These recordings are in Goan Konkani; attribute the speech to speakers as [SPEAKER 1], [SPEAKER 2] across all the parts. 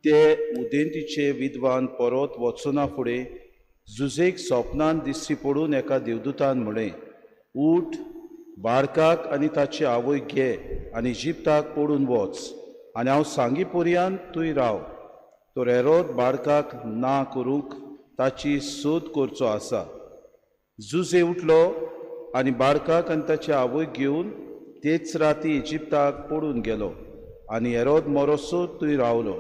[SPEAKER 1] ते उदेंतीचे विद्वान परत वचना फुडें जुझेक सोपनान दिश्टी पडून एका देवदूतान म्हळें, उठ, बाळकाक आनी ताची आवय घे आनी इजिप्ताक पडून वच आनी हांव सांगी पर्यंत तूं राव. तर हेरोद बाळकाक ना करूंक ताची सोद करचो आसा. जुझे उठलो आनी बाळकाक आनी ताची आवय घेवन तेच राती इजिप्ताक पडून गेलो आनी हेरोद मरोसो थंय रावलो.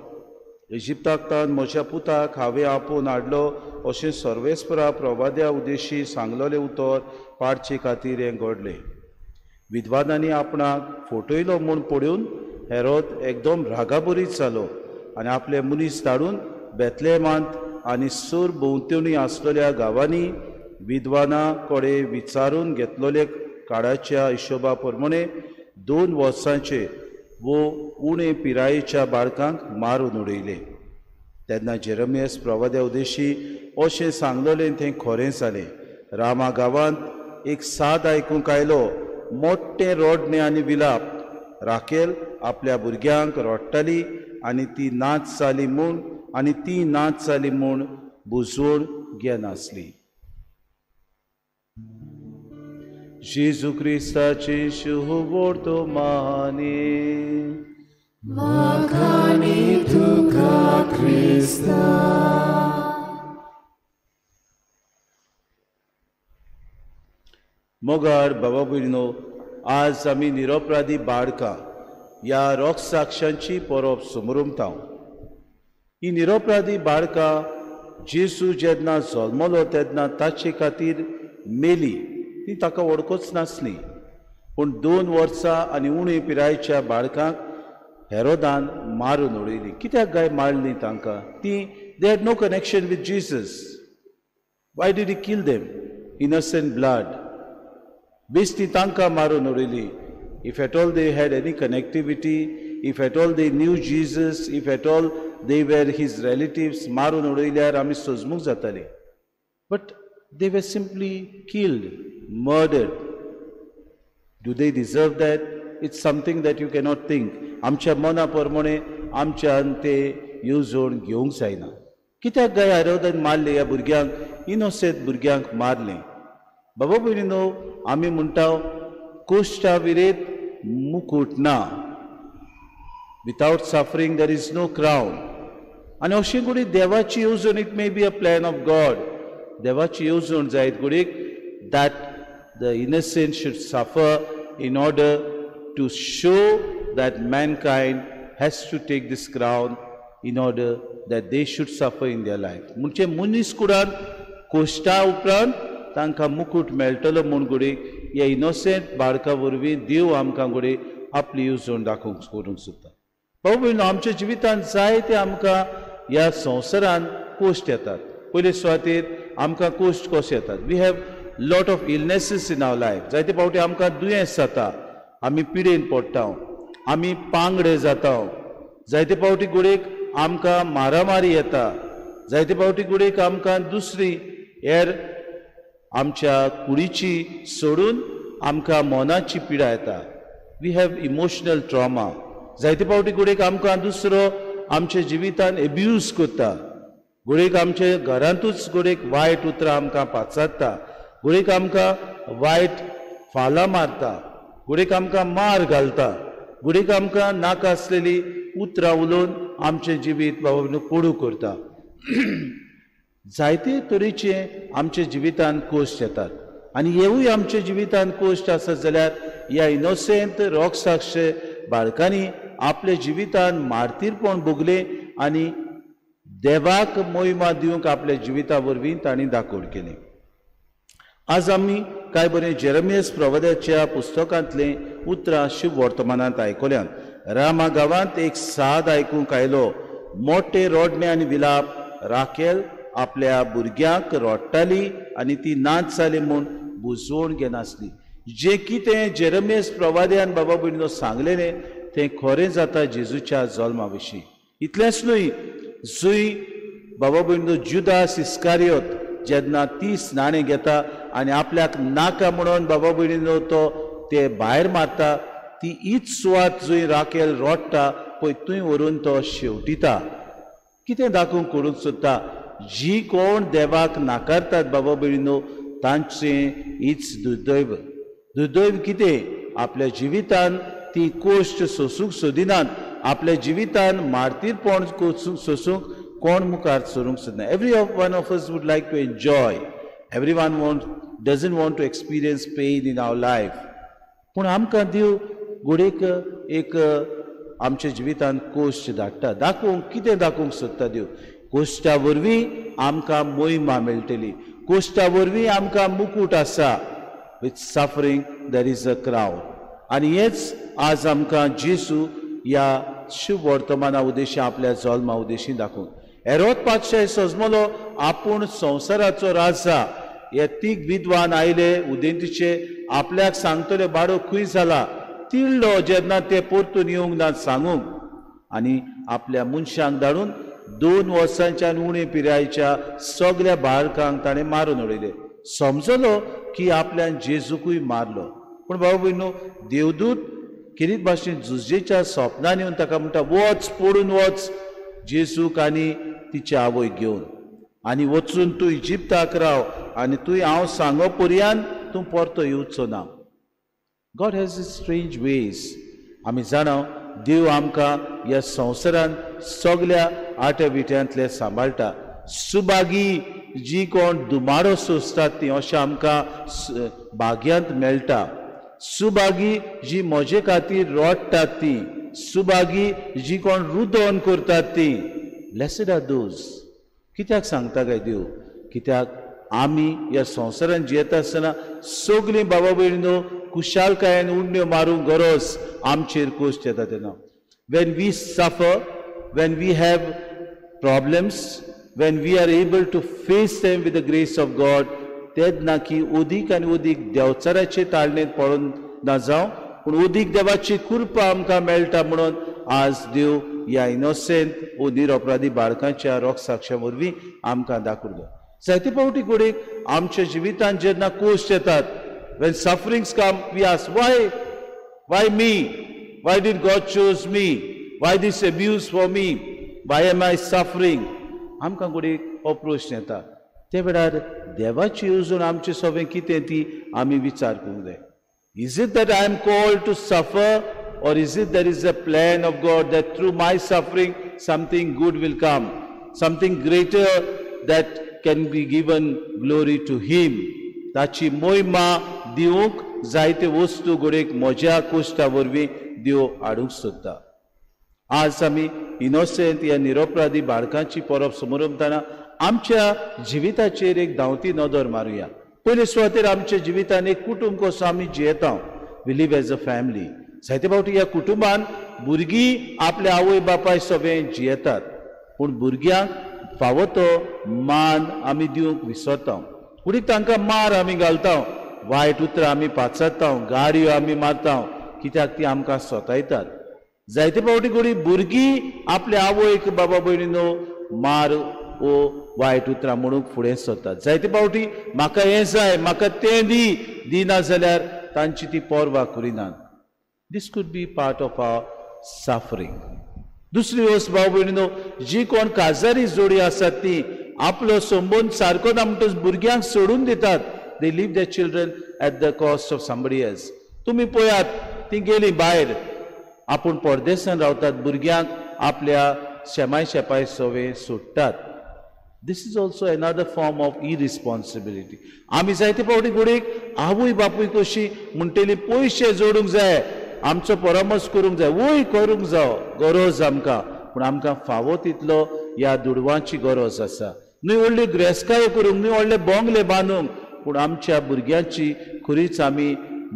[SPEAKER 1] इजिप्ताक तान म्हज्या पुताक हांवें आपोवन हाडलो अशें सर्वेस्परा प्रवाद्या उद्देशी सांगलोलें उतर पाडचे खातीर हें घडलें. विद्वानांनी आपणाक फटयलो म्हूण पळोवन हेरोद एकदम रागाबरीत जालो आनी आपले मनीस धाडून बेतलेमांत आनी सूर भोंवतणी आसलेल्या गांवांनी विद्वाना कडेन विचारून घेतलेले काळाच्या हिशोबा प्रमाणे 2 वर्सांचे वो उणे पिरायेच्या बाळकांक मारून उडयले. तेन्ना जेरमियस प्रवाद्या उद्देशी अशें सांगलेलें तें खरें जालें. रामा गांवांत एक साद आयकूंक आयलो, मोठें रडणें आनी विलाप. राकेल आपल्या भुरग्यांक रडटाली आनी ती नाच जाली म्हूण आनी ती नाच जाली म्हूण बुजवण घेनासली. जेजू क्रिस्ताची शुभवर्तमानी.
[SPEAKER 2] माखानी तुका क्रिस्ता.
[SPEAKER 1] मोगार बाबा भयणीनो, आज आमी निरपराधी बाळकां ह्या रोगसाक्षांची परब समरमता. ही निरपराधी बाळकां जेजू जेन्ना जल्मलो तेन्ना ताचे खातीर मेली, ती ताका वळखूच नासली. पूण 2 वर्सां आनी उणे पिरायेच्या बाळकांक हेरोदान मारून उडयली. कित्याक काय मारली तांकां? ती they had no connection with Jesus. Why did he kill them? Innocent blood. बेश्टी तांकां मारून उडयली. If at all they had any connectivity, if at all they knew Jesus, if at all they were his relatives, मारून उडयल्यार आमी सोजमूक जाताली. But they were simply killed, murdered. Do they deserve that? It's something that you cannot think. आमच्या मना प्रमाणे आमच्यान ते येवजण घेवंक जायना. कित्याक काय हेरोदान मारले ह्या भुरग्यांक, इनोसेंट भुरग्यांक मारलें? बाबा भयणीनो, आमी म्हणटा कोश्टा विरेत मुकूट ना. Without suffering there is no crown. आनी अशें घडये देवाची येवजण, it may be a plan of God. देवाची येवजण जायत घडयेक that the innocent should suffer in order to show that mankind has to take this crown in order that they should suffer in their life. म्हणजे मनीस कुडान कोश्टा उपरांत तांकां मुकूट मेळटलो म्हूण घडये ह्या इनोसेंट बाळका वरवीं देव आमकां घडये आपली येवजण दाखोवंक करूंक सोदता. भाऊ भयणीनो, आमच्या जिवितांत जायते आमकां ह्या संवसारांत कोश्ट येतात. पयले सुवातेर आमकां कोश्ट कशें येतात? We have lot of illnesses in our life. जायते फावटी आमकां दुयेंस जाता, आमी पिडेन पडटा, आमी पांगडे जाता. जायते फावटी घडयेक आमकां मारामारी येता. जायते फावटी घडयेक आमकां दुसरी हेर आमच्या कुडीची सोडून आमकां मनाची पिडा येता. We have emotional trauma. जायते फावटी घडयेक आमकां दुसरो आमच्या जिवितान एब्यूज करता. घडयेक आमच्या घरांतूच घडयेक वायट उतरां आमकां पाचारता, घडयेक आमकां वायट फालां मारता, घडयेक आमकां मार घालता, घडयेक आमकां नाका आसलेली उतरां उलोवन आमचें जिवीत बाबा कोडू करता. जायते तरेचे आमच्या जिवितान कोश्ट येतात आनी हेवूय आमच्या जिवितान कोश्ट आसत जाल्यार ह्या इनोसेंट रोगसाक्षे बाळकांनी आपल्या जिवितान मार्तीरपण भोगलें आनी देवाक मोहिमा दिवंक आपल्या जिविता वरवीं तांणी दाखोवण केलें. आज आमी कांय बरें जेरमियस प्रवाद्याच्या पुस्तकांतलें उतरां शुभ वर्तमानांत आयकल्यात. रामा गांवांत एक साद आयकूंक आयलो, मोठे रडणें आनी विलाप. राकेल आपल्या भुरग्यांक रडटाली आनी ती नाच जाली म्हूण बुजवण घेनासली. जें कितें जेरमियस प्रवाद्यान बाबा भयणीनो सांगलेलें तें खरें जाता जेजूच्या जल्मा विशीं. इतलेंच न्हय, जंय बाबा भयणीनो जुदास इस्कारियोत जेन्ना 30 नाणें घेता आनी आपल्याक नाका म्हणून बाबा भयणीनो तो ते भायर मारता, ती हीच सुवात जंय राकेल रडटा पळय थंय व्हरून तो शेवटिता. कितें दाखोवंक करूंक सोदता? जी कोण देवाक नाकारतात बाबा भयणीनो तांचें हीच दुर्दैव. दुर्दैव कितें? आपल्या जिवितान ती कोश्ट सोसूंक सोदिनात, आपल्या जिवितान मार्तीरपण सोसूंक कोण मुखार सरूंक सोदना. Every one of us would like to enjoy, every one want doesn't want to experience pain in our life. पूण आमकां देव घडयेक एक आमच्या जिवितान कोश्ट धाडटा. दाखोवंक कितें दाखोवंक सोदता देव? कोश्टा वरवीं आमकां मोहिमा मेळटली, कोश्टा वरवीं आमकां मुकूट आसा. With suffering there is a crown. आनी हेच आज आमकां जेजू ह्या शुभ वर्तमाना उद्देशी आपल्या जल्मा उद्देशी दाखोवंक. हेरोद पातशाय सजमलो आपूण संवसाराचो राजा. हे तीग विद्वान आयले उदेंतीचे, आपल्याक सांगतले बाडो खंय जाला. तिळ्ळो जेन्ना ते परतून येवंक ना सांगूंक, आनी आपल्या मनशांक धाडून 2 वर्सांच्यान उणे पिरायेच्या सगळ्या बाळकांक ताणें मारून उडयले. समजलो की आपल्यान जेजूकूय मारलो. पूण भाव भयणीनो, देवदूत किरीत भाशेन जुजेच्या सोपनान येवन ताका म्हणटा, वच पडून वच जेजूक आनी तिची आवय घेवन, आनी वचून तूं इजिप्ताक राव, आनी तूं हांव सांगो पर्यान तूं परतो येवचो ना. God has his strange ways. आमी जाणा देव आमकां ह्या संवसारान सगल्या आट्या विट्यांतले सांबाळटा. सुभागी जी कोण दुमारो सोंसतात ती, अशें आमकां भाग्यांत मेळटा. सुभागी जी म्हजे खातीर रडटात ती, सुभागी जी कोण रुदन करतात ती. Blessed are those. कित्याक सांगता काय देव? कित्याक आमी ह्या संवसारान जियेता आसतना सगळीं बाबा भयणीनो खुशालकायेन उडण्यो मारूंक गरज आमचेर कोश्ट येता तेन्ना. When we suffer, when we have problems, when we are able to face them with the grace of God, तेन्ना की ओदीक आनी ओदीक देवचाराचे ताळणेंत पडून ना जावं, पूण ओदीक देवाची कृपा आमकां मेळटा. म्हणून आज देव ह्या इनोसेंट वो निरपराधी बाळकांच्या रोगसाक्षा वरवीं आमकां दाखयलो. जायते फावटी घडयेक आमच्या जिवितांत जेन्ना कोश्ट येतात, when sufferings come, we ask, why? Why me? Why did God choose me? Why this abuse for me? Why am I suffering? आमकां घडयेक हो प्रश्न येता. ते वेळार देवाची येवजण आमचे सगळें कितें ती आमी विचार करूंक जाय. Is it that I am called to suffer, or is it there is a plan of God that through my suffering something good will come, something greater that can be given glory to him? ताची मोहिमा दिवंक जायते वस्तू घडयेक म्हज्या कोश्टा वरवीं देव हाडूंक सोदता. आज आमी इनोसेंट ह्या निरपराधी बाळकांची परब समरंभताना आमच्या जिविताचेर एक धांवती नदर मारुया. पयले सुवातेर आमच्या जिवितान एक कुटुंब कसो आमी जियेता, we live as a family. जायते फावटी ह्या कुटुंबान भुरगीं आपल्या आवय बापाय सगळें जियेतात, पूण भुरग्यांक फावो तो मान आमी दिवंक विसरता. कुडीक तांकां मार आमी घालता, वायट उतरां आमी पाचारता, गाडयो आमी मारता, कित्याक ती आमकां सोतायतात. जायते फावटी घडी भुरगीं आपल्या आवयक बाबा भयणीनो मार वो वायट उतरां म्हणूंक फुडें सरतात. जायते फावटी म्हाका हें जाय, म्हाका तें दी, दिना जाल्यार तांची ती पर्वा करिनात. This could be part of our suffering. दुसरी वस्त भाव भयणीनो, जी कोण काजारी जोडी आसात ती आपलो संबंद सारको ना म्हणटच भुरग्यांक सोडून दितात. They leave their children at the cost of somebody else. तुमी पळयात, ती गेली भायर, आपूण परदेसान रावतात, भुरग्यांक आपल्या शेमाय शेपाय सवे सोडटात. This is also another form of irresponsibility. आमी जायते फावटी घडयेक आवय बापूय कशी म्हणटली पयशे जोडूंक जाय, आमचो परामर्श करूंक जाय, वय करूंक जावो गरज आमकां, पूण आमकां फावो तितलो ह्या दुडवांची गरज आसा. न्हय व्हडली ग्रेस्कायो करूंक, न्हय व्हडले बोंगले बांदूंक, पूण आमच्या भुरग्यांची खरीच आमी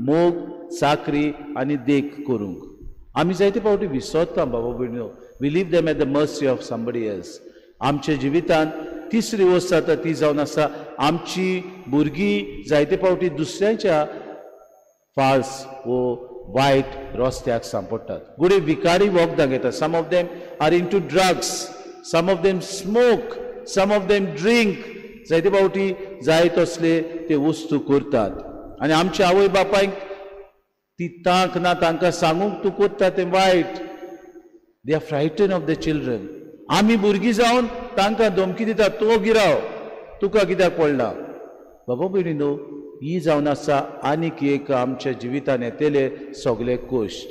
[SPEAKER 1] मोग, चाकरी आनी देख करूंक. आमी जायते फावटी विसरता बाबा भयणीनो, we leave them at the mercy of somebody else. आमच्या जिवितांत तिसरी वस्त जाता ती जावन आसा आमची भुरगीं जायते फावटी दुसऱ्यांच्या फाल्स वो वायट रस्त्याक सांपडटात. घडये विकारी वखदां घेतात. Some of them are into drugs, some of them smoke, some of them drink. जायते फावटी जाय तसले ते वस्तू करतात आनी आमच्या आवय बापायक ती तांक ना तांकां सांगूंक तूं करता तें वायट. They are frighten of the children. आमी भुरगीं जावन तांकां धमकी दितात, तो गिराव तुका कित्याक पडला. बाबा भयणीनो, ही जावन आसा आनीक एक आमच्या जिवितान येतले सगळे कश्ट.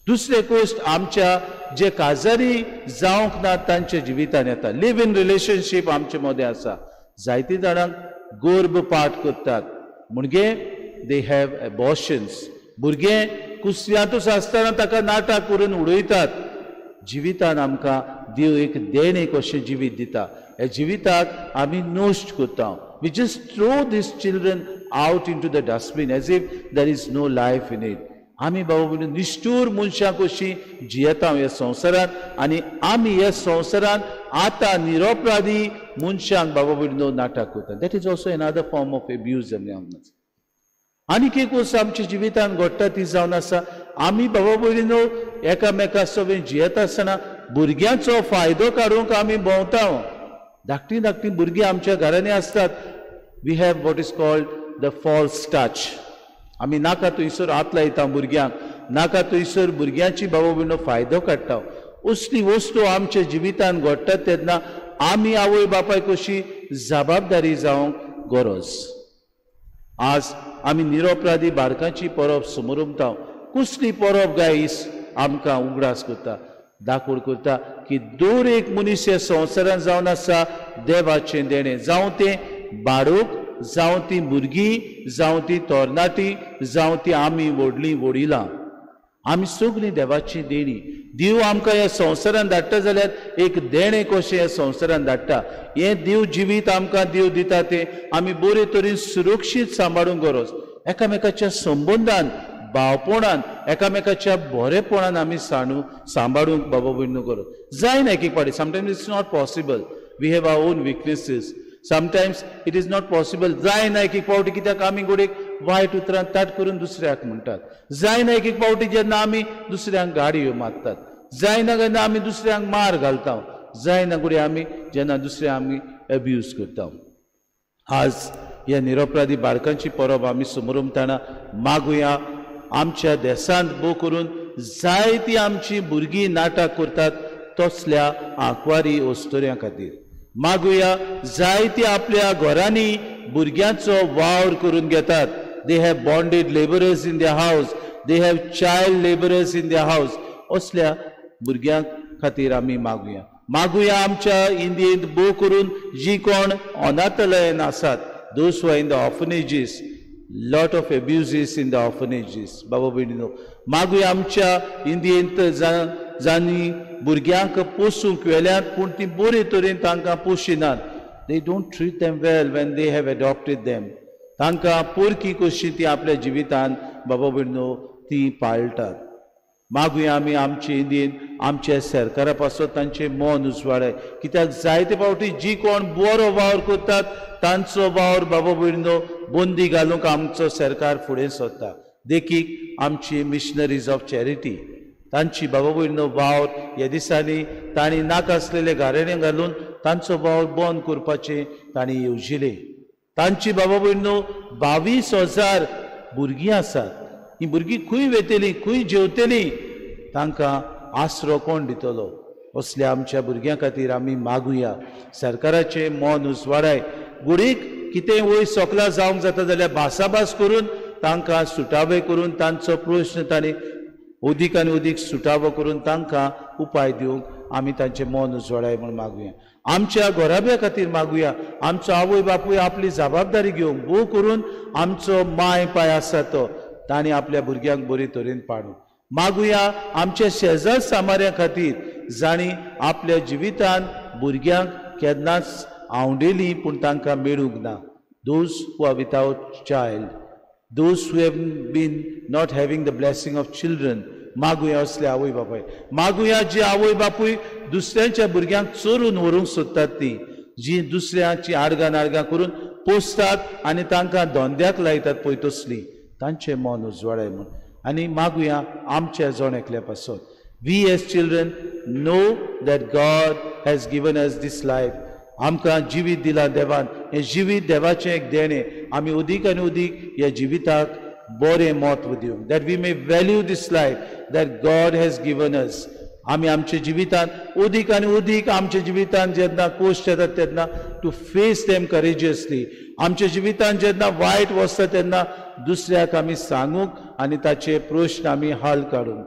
[SPEAKER 1] दुसरे कश्ट आमच्या जे काजारी जावंक ना तांच्या जिवितान येता. लिव इन रिलेशनशीप आमचे मदें आसा. जायते जाणांक गर्भपात करतात, म्हणजे they have abortions. भुरगें कुसऱ्यांतूच आसतना ताका नाटक करून उडयतात. जिवितान आमकां देव एक देणें कशें जिवीत दिता, ह्या जिविताक आमी नश्ट करता. We just throw these children out into the dustbin as if there is no life in it. आमी बाबा भयणीनो निश्ठूर मनशां कशीं जियेता ह्या संवसारांत आनी आमी ह्या संवसारांत आतां निरपराधी मनशांक बाबा भयणीनो नाटक करता. That is also another form of abuse. आनीक एक वस्त आमच्या जिवितान घडटा ती जावन आसा, आमी बाबा भयणीनो एकामेका सगळीं जियेता आसतना भुरग्यांचो फायदो काडूंक आमी भोंवता. धाकटीं धाकटीं भुरगीं आमच्या घरांनी आसतात. We have what is called the false touch. आमी नाका थंयसर हात लायता भुरग्यांक, नाका थंयसर भुरग्यांची बाबा भयणीनो फायदो काडटा. असली वस्तू आमच्या जिवितान घडटा तेन्ना आमी आवय बापाय कशी जबाबदारी जावंक गरज. आज आमी निरपराधी बारकांची परब समोरमता. कसली परब गायस आमकां उगडास करता, दाखोड करता की दर एक मनीस ह्या संवसारांत जावन आसा देवाचें देणें. जावं तें बाळूक, जावं ती भुरगीं, जावं ती तरणाटी, जावं ती आमी व्हडलीं वडिलां, आमी सगळीं देवाची देणी. देव आमकां ह्या संवसारांत धाडटा जाल्यार एक देणें कशें ह्या संवसारांत धाडटा. हें देव जिवीत आमकां देव दिता तें आमी बरे तरेन सुरक्षीत सांबाळूंक गरज. एकामेकाच्या संबंदान, भावपणान, एकामेकाच्या बरेपणान आमी सांबाळूंक बाबा भयणीनो गरज. जायना एक एक फावटी, sometimes it's not possible. We have our own weaknesses. Sometimes it is not possible. जायना एक एक फावटी, कित्याक आमी घडयेक वायट उतरां ताट करून दुसऱ्याक म्हणटात. जायना एक एक फावटी जेन्ना आमी दुसऱ्यांक गाडयो मारतात. जायना जेन्ना आमी दुसऱ्यांक मार घालता. जायना घडये आमी जेन्ना दुसऱ्यांक आमी एब्यूज करता. आज ह्या निरपराधी बाळकांची परब आमी समोरमताना मागुया आमच्या देशांत भोव करून जायती आमची भुरगीं नाटक करतात तसल्या आंकवारी अस्तुऱ्यां खातीर. मागुया जायती आपल्या घरांनी भुरग्यांचो वावर करून घेतात. They have bonded labourers in their house, they have child labourers in their house. असल्या भुरग्यां खातीर आमी मागुया. मागुया आमच्या इंडियेंत भोव करून जी कोण अनाथालयान आसात, those who are in the orphanages, lot of abuses in the orphanages. बाबा भयणीनो, मागुया आमच्या इंडियेंत जांणी भुरग्यांक पोसूंक व्हेल्यात पूण ती बरे तरेन तांकां पोशिनात. They don't treat them well when they have adopted them. तांकां पोरकी कशी ती आपल्या जिवितान बाबा भयणीनो ती पाळटात. मागुया आमी आमचे इंडियेन आमच्या सरकारा पासत तांचें मन उजवाडाय, कित्याक जायते फावटी जी कोण बरो वावर करतात तांचो वावर बाबा भयणीनो बंदी घालूंक आमचो सरकार फुडें सरता. देखीक आमची मिशनरीज ऑफ चॅरिटी, तांची बाबा भयणीनो वावर ह्या दिसांनी तांणी नाका आसलेले घाराणे घालून तांचो वावर बंद करपाचें तांणी येवजिलें. तांची बाबा भयणीनो 22,000 भुरगीं आसात. ही भुरगीं खंय वेतलीं, खंय जेवतलीं, तांकां आसरो कोण दितलो? असल्या आमच्या भुरग्यां खातीर आमी मागुया सरकाराचें मन उजवाडाय. गुडीक कितें वयर सकला जावंक जाता जाल्यार भासाभास करून तांकां सुटावे करून तांचो प्रश्न तांणी अदीक आनी अदीक सुटावो करून तांकां उपाय दिवंक आमी तांचें मन उजवाडाय म्हूण मागुया. आमच्या घराब्या खातीर मागुया. आमचो आवय बापूय आपली जबाबदारी घेवंक, भोव करून आमचो माय पाय आसा तो तांणी आपल्या भुरग्यांक बरे तरेन पाडूं. मागुया आमच्या शेजार सामाऱ्यां खातीर जांणी आपल्या जिवितान भुरग्यांक केन्नाच आवडली पूण तांकां मेळूंक ना. Those who are without child, those who have been not having the blessing of children, मागुया असले आवय बापूय. मागुया जी आवय बापूय दुसऱ्यांच्या भुरग्यांक चोरून व्हरूंक सोदतात, ती जी दुसऱ्यांची आडगां नाडगां करून पोसतात आनी तांकां धंद्याक लायतात पळय तसली, तांचें मन उजवाडाय म्हूण. आनी मागुया आमच्या जण एकल्या पासून. We as children know that God has given us this life. आमकां जिवीत दिलां देवान, हें जिवीत देवाचें एक देणें. आमी अदीक आनी अदीक ह्या जिविताक बरें म्हत्व दिवंक, that we may value this life that God has given us. आमी आमच्या जिवितांत अदीक आनी अदीक आमच्या जिवितांत जेन्ना कश्ट येतात तेन्ना टू फेस देम करेजियसली. आमच्या जिवितांत जेन्ना वायट वचता तेन्ना दुसऱ्याक आमी सांगूंक आनी ताचे प्रश्न आमी हाल काडूंक.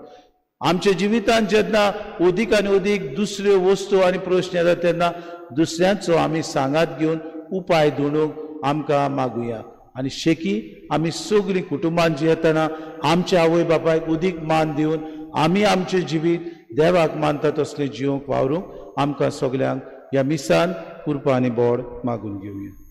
[SPEAKER 1] आमच्या जिवितांत जेन्ना अदीक आनी अदीक दुसऱ्यो वस्तू आनी प्रश्न येतात तेन्ना दुसऱ्यांचो आमी सांगात घेवन उपाय धुणूंक आमकां मागुया. आनी शेकी आमी सगळीं कुटुंबान जियेतना आमच्या आवय बापायक उदीक मान दिवन आमी आमचें जिवीत देवाक मानता तसलें जिवंक वावरूंक आमकां सगल्यांक ह्या मिसान कृपा आनी बोड मागून घेवया.